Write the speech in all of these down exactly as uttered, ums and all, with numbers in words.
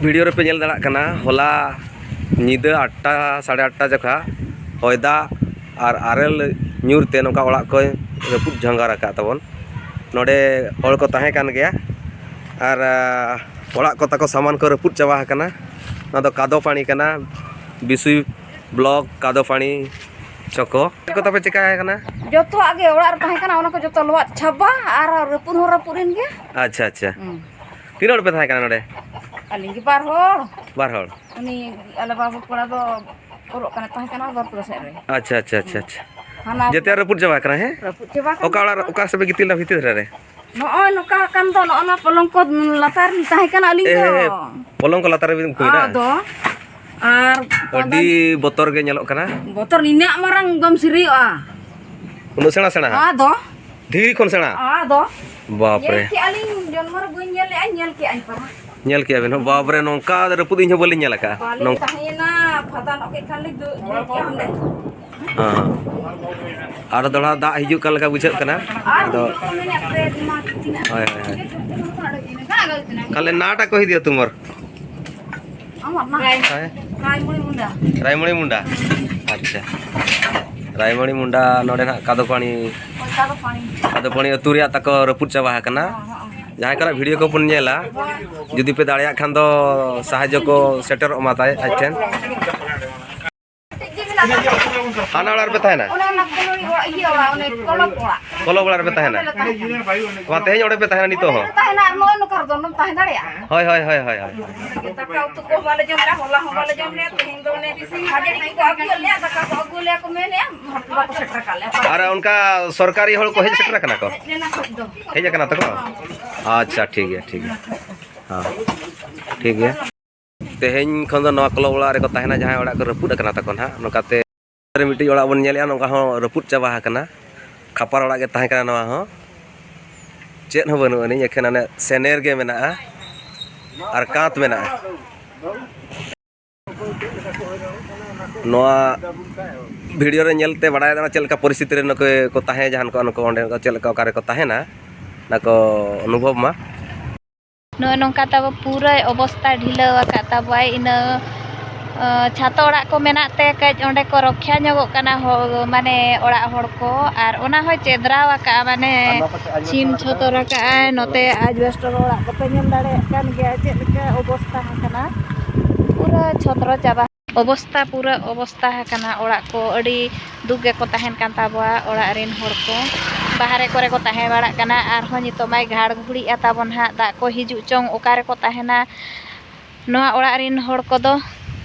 Video ᱨᱮᱯᱮ ᱧᱮᱞ ᱫᱟᱲᱮᱭᱟᱜ ᱠᱟᱱᱟ, ᱦᱚᱞᱟ ᱧᱤᱫᱟᱹ ᱟᱴᱴᱟ, ᱥᱟᱲᱮ ᱟᱴᱴᱟ ᱡᱚᱠᱷᱟ ᱦᱚᱭ ᱫᱟᱜ ᱟᱨ ᱟᱨᱮᱞ ᱧᱩᱨ ᱛᱮ ᱱᱚᱝᱠᱟ ᱚᱲᱟᱜ ᱠᱚᱭ ᱨᱟᱹᱯᱩᱫ ᱡᱷᱟᱝᱜᱟᱨ ᱟᱠᱟᱫ ᱛᱟᱵᱚᱱ᱾ ᱱᱚᱰᱮ ᱦᱚᱲ ᱠᱚ ᱛᱟᱦᱮᱸ ᱠᱟᱱ ᱜᱮᱭᱟ ᱟᱨ, ᱟ, ᱚᱲᱟᱜ ᱠᱚ ᱛᱟᱠᱚ ᱥᱟᱢᱟᱱ ᱠᱚ ᱨᱟᱹᱯᱩᱫ ᱪᱟᱵᱟ ᱟᱠᱟᱱᱟ᱾ ᱱᱚᱣᱟ ᱫᱚ ᱠᱟᱫᱚ ᱯᱟᱲᱤ ᱠᱟᱱᱟ, ᱵᱤᱥᱩᱭ ᱵᱞᱚᱠ ᱠᱟᱫᱚ ᱯᱟᱲᱤ ᱪᱚᱠᱚ᱾ ᱪᱮᱫ ᱠᱚ ᱛᱟᱯᱮ ᱪᱮᱠᱟ ᱟᱠᱟᱱᱟ? ᱡᱚᱛᱚᱣᱟᱜ ᱜᱮ ᱚᱲᱟᱜ ᱨᱮ ᱛᱟᱦᱮᱸ ᱠᱟᱱᱟ, ᱚᱱᱟ ᱠᱚ ᱡᱚᱛᱚ ᱞᱚᱦᱚᱫ ᱪᱟᱵᱟ ᱟᱨ ᱨᱟᱹᱯᱩᱫ ᱦᱚᱸ ᱨᱟᱹᱯᱩᱫ ᱮᱱ ᱜᱮᱭᱟ᱾ ᱟᱪᱪᱷᱟ, ᱟᱪᱪᱷᱟ᱾ ᱦᱩᱸ᱾ ᱛᱤᱱᱟᱹᱜ ᱦᱚᱲ ᱯᱮ ᱛᱟᱦᱮᱸ ᱠᱟᱱᱟ ᱱᱚᱰᱮ? ᱟᱹᱞᱤᱧ ᱜᱮ ᱵᱟᱨ ᱦᱚᱲ᱾ ᱵᱟᱨ ᱦᱚᱲ? ᱩᱱᱤ ᱟᱞᱮ ᱵᱟᱹᱵᱩ ᱠᱚᱲᱟ ᱫᱚ ᱚᱞᱚᱜ ᱠᱟᱱᱟ, ᱛᱟᱦᱮᱸ ᱠᱟᱱᱟ ᱵᱟᱨᱯᱮ ᱥᱮᱫ ᱨᱮ᱾ ᱟᱪᱪᱷᱟ, ᱟᱪᱪᱷᱟ, ᱟᱪᱪᱷᱟ, ᱟᱪᱪᱷᱟ᱾ ᱦᱟᱱᱟ ᱡᱮᱛᱮᱭᱟᱜ ᱨᱟᱹᱯᱩᱫ ᱪᱟᱵᱟ ᱟᱠᱟᱱᱟ, ᱦᱮᱸ? ᱨᱟᱹᱯᱩᱫ ᱪᱟᱵᱟ ᱟᱠᱟᱱᱟ᱾ ᱚᱠᱟ ᱚᱲᱟᱜ ᱨᱮ, ᱚᱠᱟ ᱥᱮᱫ ᱯᱮ ᱜᱤᱛᱤᱡ ᱞᱮᱱᱟ ᱵᱷᱤᱛᱤᱨ ᱫᱷᱟᱨᱮ ᱨᱮ? ᱱᱚᱜᱼᱚᱭ ᱱᱚᱝᱠᱟ ᱟᱠᱟᱱ ᱫᱚ, ᱱᱚᱜᱼᱚ ᱱᱚᱣᱟ ᱯᱚᱞᱚᱝ ᱠᱚ ᱞᱟᱛᱟᱨ ᱨᱮ ᱛᱟᱦᱮᱸ ᱠᱟᱱᱟ ᱟᱹᱞᱤᱧ ᱮ, ᱫᱚ᱾ ᱦᱮ, ᱦᱮ, ᱯᱚᱞᱚᱝ ᱠᱚ ᱞᱟᱛᱟᱨ ᱨᱮᱵᱤᱱ ᱩᱠᱩᱭᱮᱱᱟ? ᱟᱫᱚ, ᱟᱨ ᱟᱹᱰᱤ ᱵᱚᱛᱚᱨ ᱜᱮ ᱧᱮᱞᱚᱜ ᱠᱟᱱᱟ᱾ ᱵᱚᱛᱚᱨ ᱱᱤᱱᱟᱹᱜ ᱢᱟᱨᱟᱝ ᱫᱚᱢ ᱥᱤᱨᱤᱭᱚᱜᱼᱟ᱾ ᱩᱱᱟᱹᱜ ᱥᱮᱬᱟ ᱥᱮᱬᱟ? ᱟᱫᱚ᱾ ᱫᱷᱤᱨᱤ ᱠᱷᱚᱱ ᱥᱮᱬᱟ? ᱟᱫᱚ᱾ ᱵᱟᱯ ᱨᱮ᱾ ᱧᱮᱞ ᱠᱮᱜᱼᱟ ᱞᱤᱧ, ᱡᱚᱱᱢᱚ ᱨᱮ ᱵᱟᱹᱧ ᱧᱮᱞ ᱞᱮᱜᱼᱟ, ᱧᱮᱞ ᱠᱮᱜᱼᱟᱧ ᱯᱟᱨᱟ᱾ ᱧᱮᱞ ᱠᱮᱜᱼᱟ ᱵᱤᱱ, ᱵᱟᱯ ᱨᱮ, ᱱᱚᱝᱠᱟ ᱨᱟᱹᱯᱩᱫ ᱤᱧ ᱦᱚᱸ ᱵᱟᱹᱞᱤᱧ ᱧᱮᱞ ᱟᱠᱟᱫᱼᱟ᱾ ᱵᱟᱹᱞᱤᱧ ᱱᱚᱝ- ᱛᱟᱦᱮᱸᱭᱮᱱᱟ, ᱯᱷᱟᱫᱟ ᱱᱚᱜ ᱠᱮᱫ ᱠᱷᱟᱱ ᱞᱤᱧ ᱫᱟᱹᱲ ᱧᱮᱞ ᱠᱮᱜᱼᱟ ᱚᱸᱰᱮ᱾ ᱦᱮᱸ᱾ ᱟᱨ ᱫᱚᱦᱲᱟ ᱫᱟᱜ ᱦᱤᱡᱩᱜ ᱠᱟᱱ ᱞᱮᱠᱟ ᱵᱩᱡᱷᱟᱹᱜ ᱠᱟᱱᱟ᱾ ᱟᱨ ᱟᱫᱚ ᱦᱤᱡᱩᱜ ᱠᱟᱱ ᱢᱮᱱᱮᱫ ᱯᱮ ᱫᱤᱱ ᱢᱟ ᱛᱤᱱᱟᱹᱜ ᱦᱳᱭ, ᱦᱳᱭ, ᱦᱳᱭ᱾ ᱛᱟᱦᱞᱮ ᱱᱟᱴᱟ ᱠᱚ ᱦᱤᱫᱤᱭᱟ ᱛᱩᱢᱟᱨ? ᱟᱢᱟᱜ ᱢᱟ᱾ ᱦᱳᱭ᱾ ᱨᱟᱭᱢᱚᱬᱤ ᱢᱩᱱᱰᱟ᱾ ᱨᱟᱭᱢᱚᱬᱤ ᱢᱩᱱᱰᱟ? ᱟᱪᱪᱷᱟ᱾ ᱨᱟᱭᱢᱚᱬᱤ ᱢᱩᱱᱰᱟ ᱱᱚᱰᱮ ᱱᱟᱜ ᱠᱟᱫᱚᱯᱟᱲᱤ᱾ ᱦᱳᱭ, ᱠᱟᱫᱚᱯᱟᱲᱤ᱾ ᱠᱟᱫᱚᱯᱟᱲᱤ ᱟᱹᱛᱩ ᱨᱮᱭᱟᱜ ᱛᱟᱠᱚ ᱨᱟᱹᱯᱩᱫ ᱪᱟᱵᱟ ᱟᱠᱟᱱᱟ᱾ ᱦᱚᱸ, ᱦᱚᱸ᱾ ᱡᱟᱦᱟᱸᱭ ᱠᱚᱨᱮ ᱵᱷᱤᱰᱤᱭᱳ ᱠᱚᱵᱚᱱ ᱧᱮᱞᱟ, ᱦᱳᱭ᱾ ᱡᱩᱫᱤ ᱯᱮ ᱫᱟᱲᱮᱭᱟᱜ ᱠᱷᱟᱱ ᱫᱚ ᱥᱟᱦᱟᱡᱽᱡᱚ ᱠᱚ ᱥᱮᱴᱮᱨᱚᱜ ᱢᱟ ᱛᱟᱭ, ᱟᱡ ᱴᱷᱮᱱ᱾ ᱦᱟᱱᱟ ᱚᱲᱟᱜ ᱨᱮᱯᱮ ᱛᱟᱦᱮᱱᱟ? ᱚᱱᱮ ᱚᱱᱟ ᱠᱚᱞᱚᱢ ᱚᱲᱟᱜ, ᱤᱭᱟᱹ ᱚᱲᱟᱜ, ᱚᱱᱮ ᱠᱚᱞᱚᱢ ᱚᱲᱟᱜ᱾ ᱠᱚᱞᱚᱢ ᱚᱲᱟᱜ ᱨᱮᱯᱮ ᱛᱟᱦᱮᱱᱟ? ᱚᱸᱰᱮ ᱞᱮ ᱛᱟᱦᱮᱱᱟ᱾ ᱢᱟ, ᱛᱮᱦᱮᱧ ᱚᱸᱰᱮ ᱯᱮ ᱛᱟᱦᱮᱱᱟ ᱱᱤᱛᱚᱜ ᱦᱚᱸ? ᱛᱟᱦᱮᱱᱟ, ᱟᱨ ᱱᱚᱜᱼᱚᱭ ᱱᱚᱝᱠᱟ ᱨᱮᱫᱚ ᱱᱚᱢ ᱛᱟᱦᱮᱸ ᱫᱟᱲᱮᱭᱟᱜᱼᱟ? ᱦᱳᱭ, ᱦᱳᱭ, ᱦᱳᱭ, ᱦᱳᱭ, ᱦᱳᱭ᱾ ᱫᱟᱠᱟ ᱩᱛᱩ ᱠᱚ ᱵᱟᱞᱮ ᱡᱚᱢ ᱞᱮᱜᱼᱟ, ᱦᱚᱞᱟ ᱦᱚᱸ ᱵᱟᱞᱮ ᱡᱚᱢ ᱞᱮᱜᱼᱟ, ᱛᱮᱦᱮᱧ ᱫᱚ ᱚᱱᱮ ᱠᱷᱟᱹᱡᱟᱹᱲᱤ ᱠᱚᱠᱚ ᱟᱹᱜᱩ ᱞᱮᱜᱼᱟ, ᱫᱟᱠᱟ ᱠᱚ ᱟᱹᱜᱩ ᱞᱮᱜᱼᱟ ᱠᱚ ᱢᱮᱱᱮᱜᱼᱟ, ᱵᱟᱠᱚ ᱥᱮᱴᱮᱨ ᱠᱟᱜ ᱞᱮᱭᱟ᱾ ᱟᱨ ᱚᱱᱠᱟ ᱥᱚᱨᱠᱟᱨᱤ ᱦᱚᱲ ᱠᱚ ᱦᱮᱡ ᱥᱮᱴᱮᱨ ᱟᱠᱟᱱᱟ ᱠᱚ? ᱦᱮᱡ ᱞᱮᱱᱟ ᱠᱚ ᱫᱚ᱾ ᱦᱮᱡ ᱟᱠᱟᱱᱟ ᱛᱟᱠᱚ? ᱟᱪᱪᱷᱟ, ᱴᱷᱤᱠ ᱜᱮᱭᱟ, ᱴᱷᱤᱠ ᱜᱮᱭᱟ᱾ ᱦᱮᱸ, ᱴᱷᱤᱠ ᱜᱮᱭᱟ᱾ ᱛᱮᱦᱮᱧ ᱠᱷᱚᱱ ᱫᱚ ᱱᱚᱣᱟ ᱠᱚᱞᱚᱢ ᱚᱲᱟᱜ ᱨᱮᱠᱚ ᱛᱟᱦᱮᱱᱟ, ᱡᱟᱦᱟᱸᱭ ᱚᱲᱟᱜ ᱠᱚ ᱨᱟᱹᱯᱩᱫ ᱟᱠᱟᱱᱟ ᱛᱟᱠᱚ ᱱᱟᱦᱟᱜ᱾ ᱱᱚᱝᱠᱟᱛᱮ ᱨᱮ ᱢᱤᱫᱴᱤᱡ ᱚᱲᱟᱜ ᱵᱚᱱ ᱧᱮᱞᱮᱜᱼᱟ, ᱱᱚᱝᱠᱟ ᱦᱚᱸ ᱨᱟᱹᱯᱩᱫ ᱪᱟᱵᱟ ᱟᱠᱟᱱᱟ᱾ ᱠᱷᱟᱯᱟᱨ ᱚᱲᱟᱜ ᱜᱮ ᱛᱟᱦᱮᱸ ᱠᱟᱱᱟ ᱱᱚᱣᱟ ᱦᱚᱸ᱾ ᱪᱮᱫ ᱦᱚᱸ ᱵᱟᱹᱱᱩᱜ ᱟᱹᱱᱤᱡ, ᱮᱠᱷᱮᱱ ᱚᱱᱮ ᱥᱮᱱᱮᱨ ᱜᱮ ᱢᱮᱱᱟᱜᱼᱟ ᱟᱨ ᱠᱟᱸᱛ ᱢᱮᱱᱟᱜᱼᱟ᱾ ᱱᱚᱣᱟ ᱵᱷᱤᱰᱤᱭᱳ ᱨᱮ ᱧᱮᱞᱛᱮ ᱵᱟᱲᱟᱭ ᱫᱟᱲᱮᱭᱟᱜᱼᱟ ᱪᱮᱫ ᱞᱮᱠᱟ ᱯᱚᱨᱤᱥᱛᱷᱤᱛᱤ ᱨᱮ ᱱᱩᱠᱩ ᱠᱚ ᱛᱟᱦᱮᱸ, ᱡᱟᱦᱟᱱ ᱠᱚ ᱱᱩᱠᱩ ᱚᱸᱰᱮ ᱪᱮᱫ ᱞᱮᱠᱟ ᱚᱠᱟᱨᱮ ᱠᱚ ᱛᱟᱦᱮᱱᱟ, ᱚᱱᱟ ᱠᱚ ᱚᱱᱩᱵᱷᱚᱵᱽ ᱢᱟ᱾ ᱱᱚᱜᱼᱚᱭ ᱱᱚᱝᱠᱟ ᱛᱟᱵᱚ ᱯᱩᱨᱟᱹ ᱚᱵᱚᱥᱛᱟ ᱰᱷᱤᱞᱟᱹᱣ ᱟᱠᱟᱫ ᱛᱟᱵᱚᱣᱟᱭ᱾ ᱤᱱᱟᱹ, ᱟᱸ, ᱪᱷᱟᱛᱚ ᱚᱲᱟᱜ ᱠᱚ ᱢᱮᱱᱟᱜ ᱛᱮ ᱠᱟᱹᱡ ᱚᱸᱰᱮ ᱠᱚ ᱨᱚᱠᱷᱭᱟ ᱧᱚᱜᱚᱜ ᱠᱟᱱᱟ ᱦᱚ-, ᱢᱟᱱᱮ ᱚᱲᱟᱜ ᱦᱚᱲ ᱠᱚ, ᱟᱨ ᱚᱱᱟ ᱦᱚᱸᱭ ᱪᱮᱫᱨᱟᱣ ᱟᱠᱟᱫᱼᱟ, ᱢᱟᱱᱮ ᱟᱨ ᱱᱚᱣᱟ ᱯᱟᱥᱮ ᱟᱡ ᱪᱷᱤᱢ ᱵᱟᱥᱴᱟ ᱪᱷᱚᱛᱚᱨ ᱟᱠᱟᱫᱼᱟᱭ᱾ ᱱᱚᱛᱮ ᱟᱡᱵᱮᱥᱴᱚᱨ ᱚᱲᱟᱜ ᱠᱚᱯᱮ ᱧᱮᱞ ᱫᱟᱲᱮᱭᱟᱜ ᱠᱟᱱ ᱜᱮᱭᱟ ᱪᱮᱫ ᱞᱮᱠᱟ ᱚᱵᱚᱥᱛᱟ ᱟᱠᱟᱱᱟ, ᱯᱩᱨᱟᱹ ᱪᱷᱚᱛᱨᱚ ᱪᱟᱵᱟ᱾ ᱚᱵᱚᱥᱛᱟ, ᱯᱩᱨᱟᱹ ᱚᱵᱚᱥᱛᱟ ᱟᱠᱟᱱᱟ ᱚᱲᱟᱜ ᱠᱚ᱾ ᱟᱹᱰᱤ ᱫᱩᱠ ᱜᱮᱠᱚ ᱛᱟᱦᱮᱱ ᱠᱟᱱ ᱛᱟᱵᱚᱣᱟ ᱚᱲᱟᱜ ᱨᱮᱱ ᱦᱚᱲ ᱠᱚ᱾ ᱵᱟᱦᱨᱮ ᱠᱚᱨᱮ ᱠᱚ ᱛᱟᱦᱮᱸ ᱵᱟᱲᱟᱜ ᱠᱟᱱᱟ᱾ ᱟᱨᱦᱚᱸ ᱱᱤᱛᱚᱜ ᱢᱟᱭ ᱜᱷᱟᱲ ᱜᱷᱩᱲᱤᱜᱼᱟ ᱛᱟᱵᱚᱱ ᱦᱟᱸᱜ, ᱫᱟᱜ ᱠᱚ ᱦᱤᱡᱩᱜ ᱪᱚᱝ, ᱚᱠᱟ ᱨᱮᱠᱚ ᱛᱟᱦᱮᱱᱟ᱾ ᱱᱚᱣᱟ ᱚᱲᱟᱜ ᱨᱮᱱ ᱦᱚᱲ ᱠᱚᱫᱚ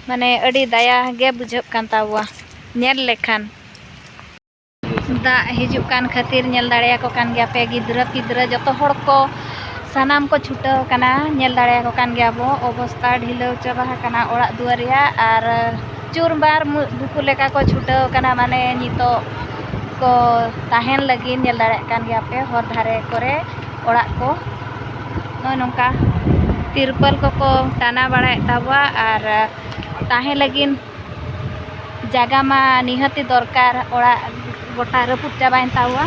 ᱢᱟᱱᱮ ᱟᱹᱰᱤ ᱫᱟᱭᱟ ᱜᱮ ᱵᱩᱡᱷᱟᱹᱜ ᱠᱟᱱ ᱛᱟᱵᱚᱣᱟ ᱧᱮᱞ ᱞᱮᱠᱷᱟᱱ᱾ ᱫᱟᱜ ᱦᱤᱡᱩᱜ ᱠᱟᱱ ᱠᱷᱟᱹᱛᱤᱨ ᱧᱮᱞ ᱫᱟᱲᱮᱭᱟᱠᱚ ᱠᱟᱱ ᱜᱮᱭᱟ ᱯᱮ, ᱜᱤᱫᱽᱨᱟᱹ ᱯᱤᱫᱽᱨᱟᱹ ᱡᱚᱛᱚ ᱦᱚᱲ ᱠᱚ, ᱥᱟᱱᱟᱢ ᱠᱚ ᱪᱷᱩᱴᱟᱹᱣ ᱟᱠᱟᱱᱟ᱾ ᱧᱮᱞ ᱫᱟᱲᱮᱭᱟᱠᱚ ᱠᱟᱱ ᱜᱮᱭᱟ ᱵᱚ, ᱚᱵᱚᱥᱛᱟ ᱰᱷᱤᱞᱟᱹᱣ ᱪᱟᱵᱟ ᱟᱠᱟᱱᱟ ᱚᱲᱟᱜ ᱫᱩᱣᱟᱹᱨ ᱨᱮᱭᱟᱜ᱾ ᱟᱨ ᱪᱩᱨᱢᱟᱨ ᱢᱩ-, ᱫᱩᱠᱩ ᱞᱮᱠᱟ ᱠᱚ ᱪᱷᱩᱴᱟᱹᱣ ᱟᱠᱟᱱᱟ, ᱢᱟᱱᱮ ᱱᱤᱛᱚᱜ ᱠᱚ ᱛᱟᱦᱮᱱ ᱞᱟᱹᱜᱤᱫ᱾ ᱧᱮᱞ ᱫᱟᱲᱮᱭᱟᱜ ᱠᱟᱱ ᱜᱮᱭᱟ ᱯᱮ ᱦᱚᱨ ᱫᱷᱟᱨᱮ ᱠᱚᱨᱮ ᱚᱲᱟᱜ ᱠᱚ᱾ ᱱᱚᱜᱼᱚᱭ ᱱᱚᱝᱠᱟ ᱛᱤᱨᱯᱚᱞ ᱠᱚᱠᱚ ᱴᱟᱱᱟ ᱵᱟᱲᱟᱭᱮᱫ ᱛᱟᱵᱚᱣᱟ, ᱟᱨ ᱛᱟᱦᱮᱸ ᱞᱟᱹᱜᱤᱫ ᱡᱟᱭᱜᱟ ᱢᱟ ᱱᱤᱦᱟᱹᱛᱤ ᱫᱚᱨᱠᱟᱨ, ᱚᱲᱟᱜ ᱜᱚᱴᱟ ᱨᱟᱹᱯᱩᱫ ᱪᱟᱵᱟᱭᱮᱱ ᱛᱟᱵᱚᱣᱟ᱾